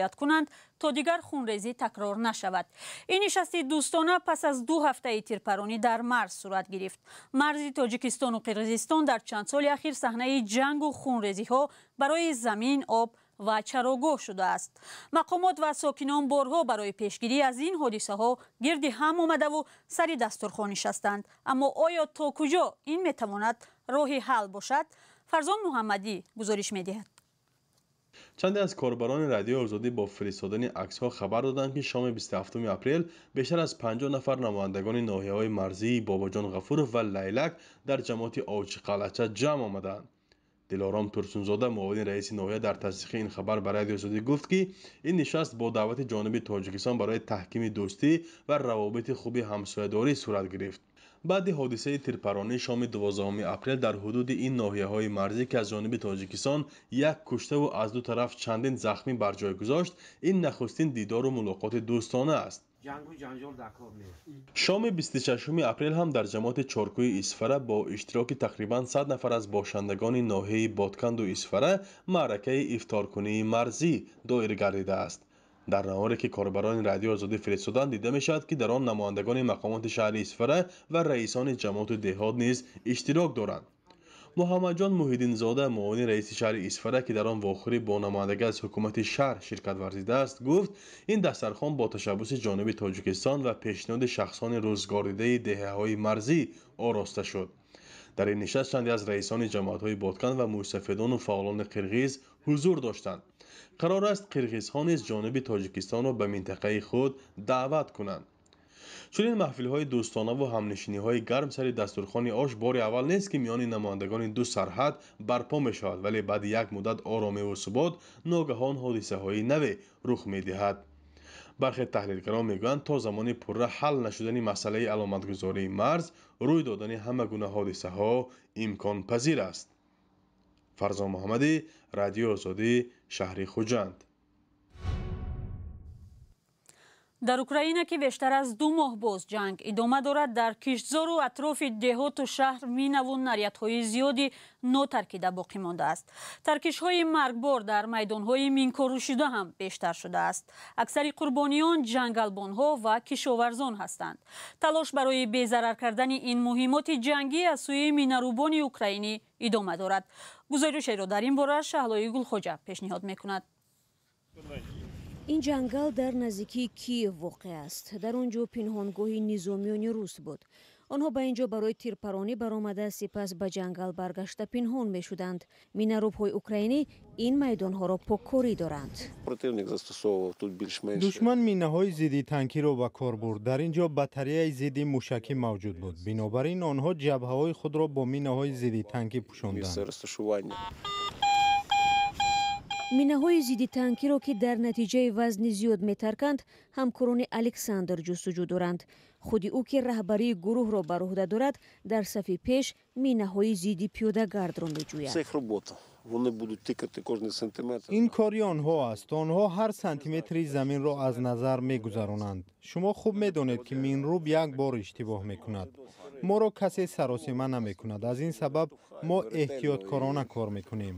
бояд кунанд то дигар хунрезӣ такрор нашавад. Ин нишасти дӯстона пас аз 2 ҳафтаи тирпаронӣ дар марз сурат гирифт. Марзи Тоҷикистону Қирғизистон дар чанд соли ахир саҳнаи ҷангу хунрезиҳо барои замин, об ва чарогоҳ шудааст. Мақомот ва сокинон борҳо барои пешгирӣ аз ин ҳодисаҳо гирди ҳам омадаву сари дастурхон нишастанд. Аммо оё то куҷо ин метавонад роҳи ҳал бошад? Фарзон Муҳаммадӣ гузориш медиҳад. Чанде аз корбарони Радиои Озодӣ бо фиристодани аксҳо хабар доданд, ки шоми 27 апрел бештар аз 50 нафар намояндагони ноҳияҳои марзии Бобоҷон Ғафуров ва Лайлак дар ҷамоати Овчиқалъача ҷамъ омаданд. Дилором Турсунзода, муовини раиси ноҳия, дар тасдиқи ин хабар ба Радиои Озодӣ гуфт, ки ин нишаст бо даъвати ҷониби Тоҷикистон барои таҳкими дӯстӣ ва равобити хуби ҳамсоядорӣ сурат гирифт. Баъди ҳодисаи тирпаронӣ шоми 12 апрел дар ҳудуди ин ноҳияҳои марзӣ, ки аз ҷониби Тоҷикистон як куштаву аз ду тараф чандин захмӣ бар ҷой гузошт, ин нахустин дидору мулоқоти дӯстона аст. Шоми 26 апрел ҳам дар ҷамоати Чоркӯи Исфара бо иштироки тақрибан 100 нафар аз бошандагони ноҳияи Бодканду Исфара маъракаи ифторкунии марзӣ доир гардидааст. Дар наворе ки корбарони Радиои Озодӣ фиристоданд, дида мешавад, ки дар он намояндагони мақомоти шаҳри Исфара ва раисони ҷамоату деҳот низ иштирок доранд. Муҳаммадҷон Муҳиддинзода, муовини раиси шаҳри Исфара, ки дар он вохӯрӣ бо намояндагӣ аз ҳукумати шаҳр ширкат варзидааст, гуфт, ин дастархон бо ташаббуси ҷониби Тоҷикистон ва пешниҳоди шахсони рӯзгордидаи деҳаҳои марзӣ ороста шуд. Дар ин нишаст чанде аз раисони ҷамоатҳои Бодканд ва мӯйсафедону фаъолони қирғиз ҳузур доштанд. Қарор аст қирғизҳо низ ҷониби Тоҷикистонро ба минтақаи худ даъват кунанд. Чунин маҳфилҳои дӯстонаву ҳамнишиниҳои гарм сари дастурхони ош бори аввал нест, ки миёни намояндагони ду сарҳад барпо мешавад, вале баъди як муддат оромиву субот ногаҳон ҳодисаҳои наве рух медиҳад. Бархе таҳлилгарон мегӯянд, то замони пурра ҳал нашудани масъалаи аломатгузории марз, рӯй додани ҳама гуна ҳодисаҳо имконпазир аст. Фарзон Муҳаммадӣ, Радиои Озодӣ, шаҳри Хуҷанд. Дар Украина, ки бештар аз 2 моҳ боз ҷанг идома дорад, дар киштзору атрофи деҳоту шаҳр минаву нарядҳои зиёди нотаркида боқӣ мондааст. Таркишҳои маргбор дар майдонҳои минкорушида ҳам бештар шудааст. Аксари қурбониён ҷангалбонҳо ва кишоварзон ҳастанд. Талош барои безарар кардани ин муҳиммоти ҷангӣ аз сӯи минарубони украинӣ идома дорад. Гузоришеро дар ин бора Шаҳлои Гулхоҷа пешниҳод мекунад. Ин ҷангал дар наздикии Киев воқеъ аст. Дар он ҷо пинҳонгоҳи низомиёни рус буд. Онҳо ба ин ҷо барои тирпаронӣ баромада, сипас ба ҷангал баргашта пинҳон мешуданд. Минарубҳои украинӣ ин майдонҳоро поккорӣ доранд. Душман минаҳои зидди танкиро ба кор бурд. Дар ин ҷо батареяи зидди мушакӣ мавҷуд буд. Бинобар ин онҳо ҷабҳаҳои худро бо минаҳои зидди танкӣ пӯшонданд. Минаҳои зидди танкиро, ки дар натиҷаи вазни зиёд метарканд, ҳамкорони Александр ҷустуҷӯ доранд. Худи ӯ, ки раҳбарии гурӯҳро бар уҳда дорад, дар сафи пеш минаҳои зидди пиёдагардро меҷӯяд. Ин кори онҳо аст. Онҳо ҳар сантиметри заминро аз назар мегузаронанд. Шумо хуб медонед, ки минруб як бор иштибоҳ мекунад. Моро касе саросима намекунад. Аз ин сабаб мо эҳтиёткорона кор мекунем.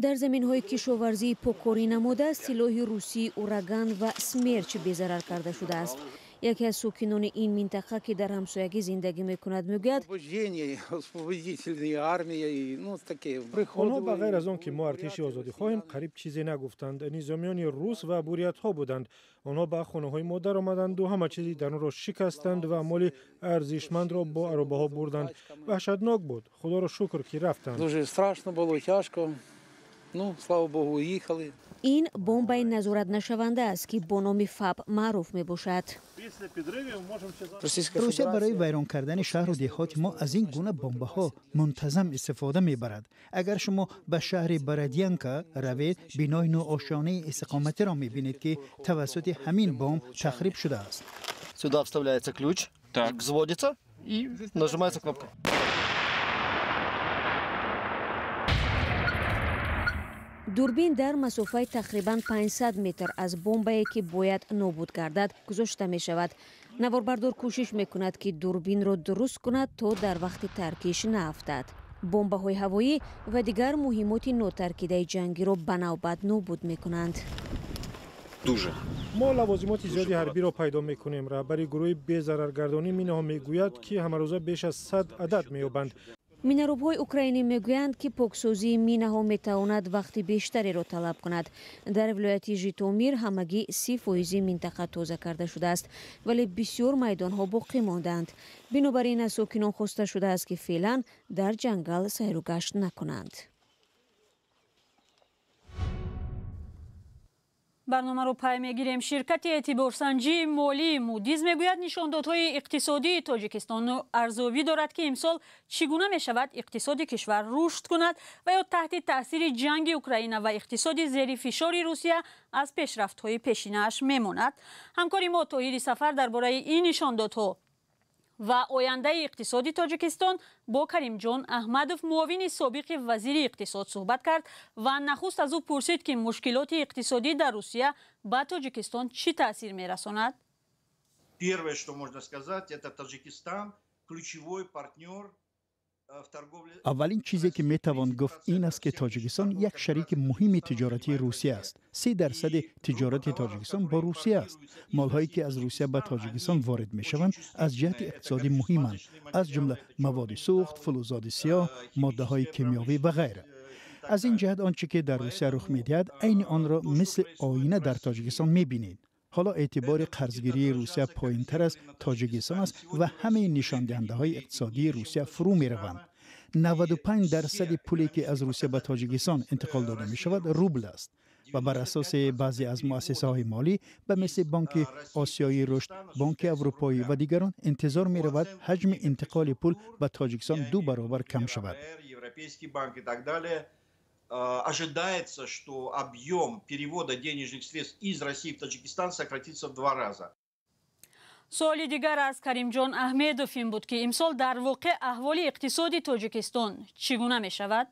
Дар заминҳои кишоварзии поккорӣ намуда, силоҳи русии Ураган ва Смерч безарар карда шудааст. Яке аз сокинони ин минтақа, ки дар ҳамсоягӣ зиндагӣ мекунад, мегӯяд: Онҳо ба ғайр аз он ки мо артиши озодӣ хоҳем, қариб чизе нагуфтанд. Низомиёни рус ва буриятҳо буданд. Онҳо ба хонаҳои мо даромаданду ҳама чизи дарунро шикастанд ва моли арзишмандро бо аробаҳо бурданд. Ваҳшатнок буд. Худоро шукр, ки рафтанд. Ну, слава богу, уехали. Ин бомбаи назоратнашаванда аст, ки бо номи ФАБ маъруф мебошад. Русия барои вайрон кардани шаҳру деҳоти мо аз ин гуна бомбаҳо мунтазам истифода мебарад. Агар шумо ба шаҳри Бородянка равед, бинои нуошонаи истиқоматиро мебинед, ки тавассути ҳамин бомб тахриб шудааст. Сюда вставляется ключ, взводится и нажимается кнопка. Дурбин дар масофаи тақрибан 500 метр аз бомбае, ки бояд нобуд гардад, гузошта мешавад. Наворбардор кӯшиш мекунад, ки дурбинро дуруст кунад, то дар вақти таркиш наафтад. Бомбаҳои ҳавоӣ ва дигар муҳимоти нотаркидаи ҷангиро ба навбат нобуд мекунанд. Мо лавозимоти зиёди ҳарбиро пайдо мекунем. Раҳбари гурӯҳи безараргардонии минаҳо мегӯяд, ки ҳамарӯза беш аз 100 адад меёбанд. Минарубҳои украинӣ мегӯянд, ки поксозии минаҳо метавонад вақти бештареро талаб кунад. Дар вилояти Житомир ҳамагӣ 30% минтақа тоза карда шудааст, вале бисёр майдонҳо боқӣ мондаанд. Бинобар ин аз сокинон хоста шудааст, ки феълан дар ҷангал сайру гашт накунанд. Барномаро пай мегирем. Ширкати эътиборсанҷии молии Мудиз мегӯяд, нишондодҳои иқтисодии Тоҷикистон арзёбӣ дорад, ки имсол чӣ гуна мешавад иқтисоди кишвар рушд кунад ва ё таҳти таъсири ҷанги Украина ва иқтисоди зери фишори Русия аз пешрафтҳои пешинааш мемонад. Ҳамкори мо Тоҳири Сафар дар бораи ин нишондодҳо ва ояндаи иқтисоди Тоҷикистон бо Каримҷон Аҳмадов, муовини собиқи вазири иқтисод, суҳбат кард ва нахуст аз ӯ пурсид, ки мушкилоти иқтисодӣ дар Русия ба Тоҷикистон чӣ таъсир мерасонад. Первое, что можно сказать, это Таджикистан ключевой партнер. Аввалин чизе ки метавон гуфт ин аст, ки Тоҷикистон як шарики муҳими тиҷоратии Русия аст. 30% тиҷорати Тоҷикистон бо Русия аст. Молҳое ки аз Русия ба Тоҷикистон ворид мешаванд, аз ҷиҳати иқтисодӣ муҳиманд, аз ҷумла маводи сӯхт, фулӯзоди сиёҳ, моддаҳои кимиёвӣ ва ғайра. Аз ин ҷиҳат он чӣ ки дар Русия рух медиҳад, айни онро мисли оина дар Тоҷикистон мебинед. Ҳоло эътибори қарзгирии Русия поинтар аз Тоҷикистон аст ва ҳамаи нишондиҳандаҳои иқтисодии Русия фурӯ мераванд. 95% пуле ки аз Русия ба Тоҷикистон интиқол дода мешавад, рубл аст ва бар асоси баъзе аз муассисаҳои молӣ ба мисли Бонки Осиёии рушд, Бонки Аврупоӣ ва дигарон интизор меравад ҳаҷми интиқоли пул ба Тоҷикистон 2 баробар кам шавад. Ожидается, что объем перевода денежных средств из России в Таджикистан сократится в 2 раза. Суоли дигар аз Каримҷон Аҳмедов ин буд, ки имсол дар воқеъ аҳволи иқтисоди Тоҷикистон чӣ гуна мешавад?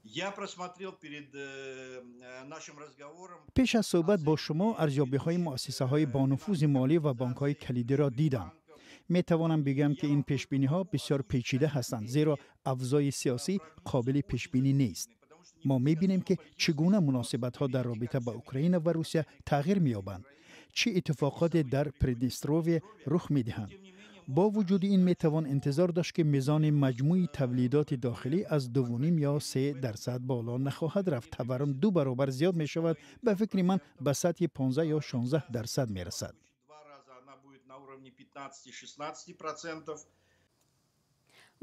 Я просмотрел перед нашим разговором. Пеш аз суҳбат бо шумо арзёбиҳои муассисаҳои бонуфузи молӣ ва бонкҳои калидиро дидам. Метавонам бигӯям, ки ин пешбиниҳо бисёр печида ҳастанд, зеро авзои сиёсӣ қобили пешбинӣ нест. Мо мебинем, ки чӣ гуна муносибатҳо дар робита ба Украина ва Русия тағйир меёбанд, чӣ иттифоқоте дар Приднестровье рух медиҳанд. Бо вуҷуди ин метавон интизор дошт, ки мизони маҷмӯи тавлидоти дохилӣ аз 2,5 ё 3% боло нахоҳад рафт. Таваррум 2 баробар зиёд мешавад, ба фикри ман ба сатҳи 15 ё 16% мерасад.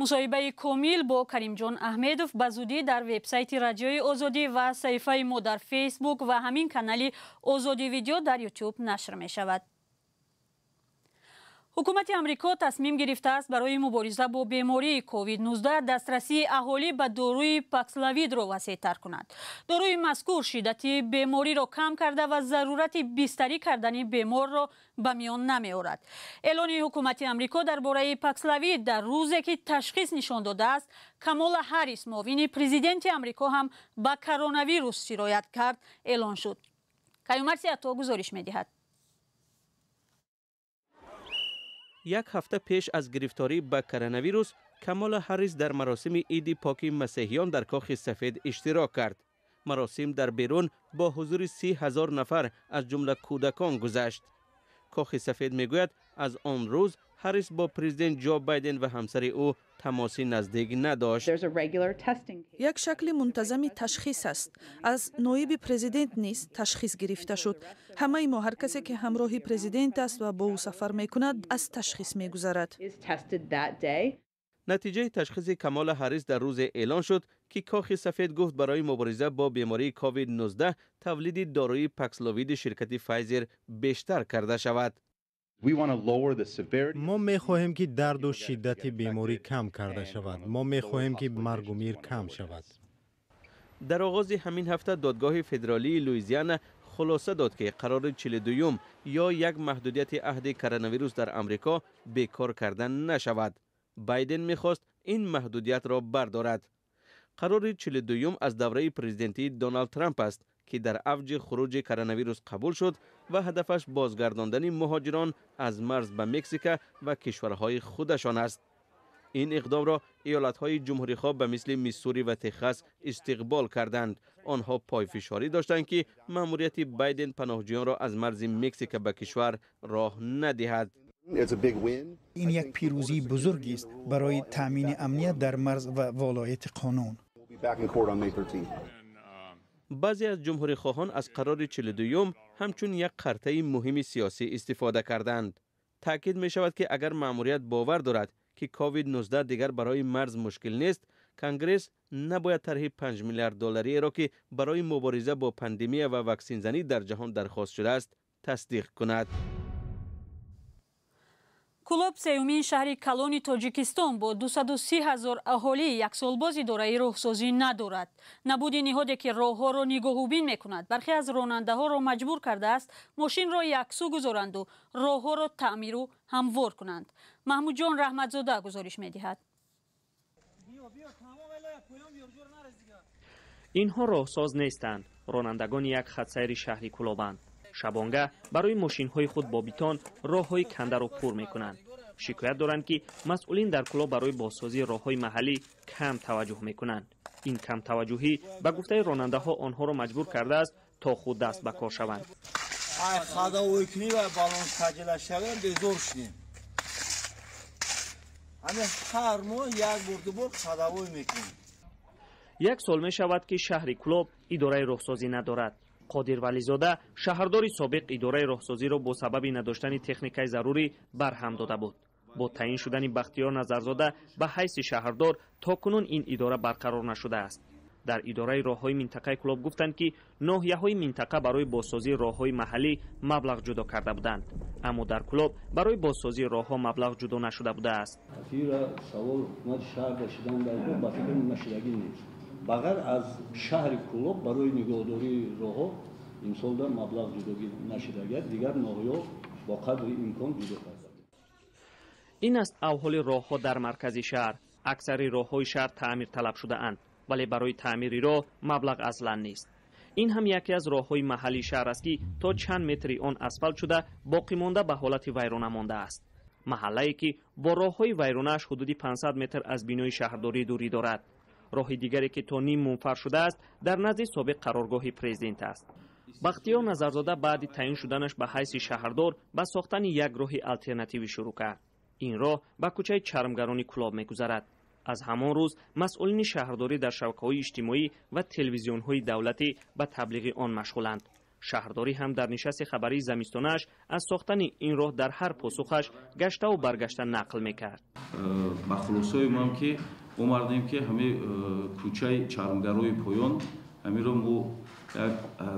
Мусоҳибаи комил бо Каримҷон Аҳмедов ба зудӣ дар вебсайти Радиои Озодӣ ва саҳифаи мо дар Фейсбук ва ҳамин канали Озодӣ видео дар Ютуб нашр мешавад. Ҳукумати Амрико тасмим гирифтааст барои мубориза бо бемории COVID-19 дастрасии аҳолӣ ба доруи Паксловидро васеътар кунад. Доруи мазкур шиддати бемориро кам карда ва зарурати бистарӣ кардани беморро ба миён намеорад. Эълони ҳукумати Амрико дар бораи Паксловид дар рӯзе ки ташхис нишон додааст, Камола Ҳаррис, муовини президенти Амрико, ҳам ба коронавирус сироят кард, эълон шуд. Каюмар Сиато гузориш медиҳад. Як ҳафта пеш аз гирифторӣ ба коронавирус, Камола Ҳаррис дар маросими Иди Поки масеҳиён дар Кохи Сафед иштирок кард. Маросим дар берун бо ҳузури 30 000 нафар, аз ҷумла кӯдакон, гузашт. Кохи Сафед мегӯяд, аз он рӯз Ҳаррис бо президент Ҷо Байден ва ҳамсари ӯ тамоси наздик надошт. Як шакли мунтазами ташхис аст. Аз ноиби президент низ ташхис гирифта шуд. Ҳамаи мо, ҳар касе ки ҳамроҳи президент аст ва бо ӯ сафар мекунад, аз ташхис мегузарад. Натиҷаи ташхиси Камола Ҳаррис дар рӯзе эълон шуд, ки Кохи Сафед гуфт барои мубориза бо бемории COVID-19 тавлиди дорои Паксловиди ширкати Файзер бештар карда шавад. Мо мехоҳем, ки дарду шиддати беморӣ кам карда шавад. Мо мехоҳем, ки маргу мир кам шавад. Дар оғози ҳамин ҳафта додгоҳи федералии Луизиана хулоса дод, ки қарори 42-юм ё як маҳдудияти аҳди коронавирус дар Амрико бекор карда нашавад. Байден мехост ин маҳдудиятро бардорад. Қарори 42-юм аз давраи президентии Доналд Трамп аст, ки дар авҷи хуруҷи коронавирус қабул шуд ва ҳадафаш бозгардондани муҳоҷирон аз марз ба Мексика ва кишварҳои худашон аст. Ин иқдомро иёлатҳои ҷумҳурихоҳ ба мисли Миссури ва Техас истиқбол карданд. Онҳо пойфишорӣ доштанд, ки маъмурияти Байден паноҳҷӯёнро аз марзи Мексика ба кишвар роҳ надиҳад. Ин як пирӯзии бузургест барои таъмини амният дар марз ва волояти қонун. Баъзе аз ҷумҳурихоҳон аз қарори 42-юм ҳамчун як қартаи муҳими сиёсӣ истифода карданд. Таъкид мешавад, ки агар маъмурият бовар дорад, ки COVID-19 дигар барои марз мушкил нест, Конгресс набояд тарҳи 5 миллиард доллариеро, ки барои мубориза бо пандемия ва ваксинзанӣ дар ҷаҳон дархост шудааст, тасдиқ кунад. Кӯлоб, сеюмин шаҳри калони Тоҷикистон бо 230 ҳазор аҳолӣ, яксолбоз идораи роҳсозӣ надорад. Набуди ниҳоде, ки роҳҳоро нигоҳубин мекунад, бархе аз ронандаҳоро маҷбур кардааст мошинро яксӯ гузоранду роҳҳоро таъмиру ҳамвор кунанд. Маҳмудҷон Раҳматзода гузориш медиҳад. Инҳо роҳсоз нестанд, ронандагони як хатсайри шаҳри Кӯлобанд. Шабонга барои мошинҳои худ бо бетон роҳҳои кандаро пур мекунанд. Шикоят доранд, ки масъулин дар Кӯлоб барои бозсозии роҳҳои маҳаллӣ кам таваҷҷӯҳ мекунанд. Ин камтаваҷҷӯҳӣ, ба гуфтаи ронандаҳо, онҳоро маҷбур кардааст, то худ даст ба кор шаванд. Хадавойкунӣ ва балонсаҷила шавем, безор шудем. Ҳамин ҳар моҳ як бор, ду бор хадавой мекунем. Як сол мешавад, ки шаҳри Кӯлоб идораи роҳсозӣ надорад. Қодир Вализода, шаҳрдори собиқ, идораи роҳсозиро бо сабаби надоштани техникаи зарурӣ барҳам дода буд. Бо таъин шудани Бахтиёр Назарзода ба ҳайси шаҳрдор то кунун ин идора барқарор нашудааст. Дар идораи роҳҳои минтақаи Кӯлоб гуфтанд, ки ноҳияҳои минтақа барои бозсозии роҳҳои маҳаллӣ маблағ ҷудо карда буданд, аммо дар Кӯлоб барои бозсозии роҳҳо маблағ ҷудо нашуда будааст. Савол ҳукумати шаҳр шидан дар ба фикр нашудагӣ нест. Ба ғайр аз шаҳри Кӯлоб барои нигоҳдории роҳҳо имсолда маблағ ҷудогӣ нашудагият, дигар ноҳияҳо бо қадри имкон ҷудо карда. Ин аст авҳоли роҳҳо дар маркази шаҳр. Аксари роҳҳои шаҳр таъмирталаб шудаанд, вале барои таъмири роҳ маблағ аслан нест. Ин ҳам яке аз роҳҳои маҳаллии шаҳр аст, ки то чанд метри он асфалт шуда, боқӣ монда ба ҳолати вайрона мондааст. Маҳаллае, ки бо роҳҳои вайронааш ҳудуди 500 метр аз бинои шаҳрдорӣ дурӣ дорад. Роҳи дигаре, ки то ним мунфар шудааст, дар назди собиқ қароргоҳи президент аст. Бахтиёр Назарзода баъди таъин шуданаш ба ҳайси шаҳрдор ба сохтани як роҳи алтернативӣ шурӯъ кард. Ин роҳ ба кӯчаи Чармгарони Кӯлоб мегузарад. Аз ҳамон рӯз масъулини шаҳрдорӣ дар шабакаҳои иҷтимоӣ ва телевизионҳои давлатӣ ба таблиғи он машғуланд. Шаҳрдорӣ ҳам дар нишасти хабарии замистонааш аз сохтани ин роҳ дар ҳар посухаш гаштаву баргашта нақл мекард. Ба хулосаи ман ки омардем, ки ҳамаи кӯчаи Чармгарои поён ҳамиро мо як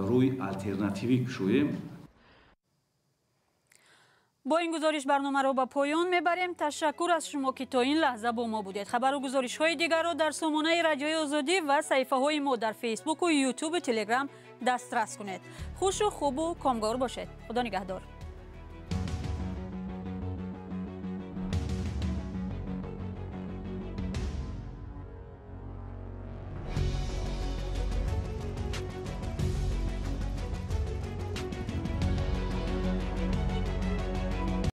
рӯи алтернативӣ кушоем. Бо ин гузориш барномаро ба поён мебарем. Ташаккур аз шумо, ки то ин лаҳза бо мо будед. Хабару гузоришҳои дигарро дар сомонаи Радиои Озодӣ ва саҳифаҳои мо дар Фейсбуку, Ютубу Телеграм дастрас кунед. Хушу хубу комгор бошед. Худо нигаҳдор.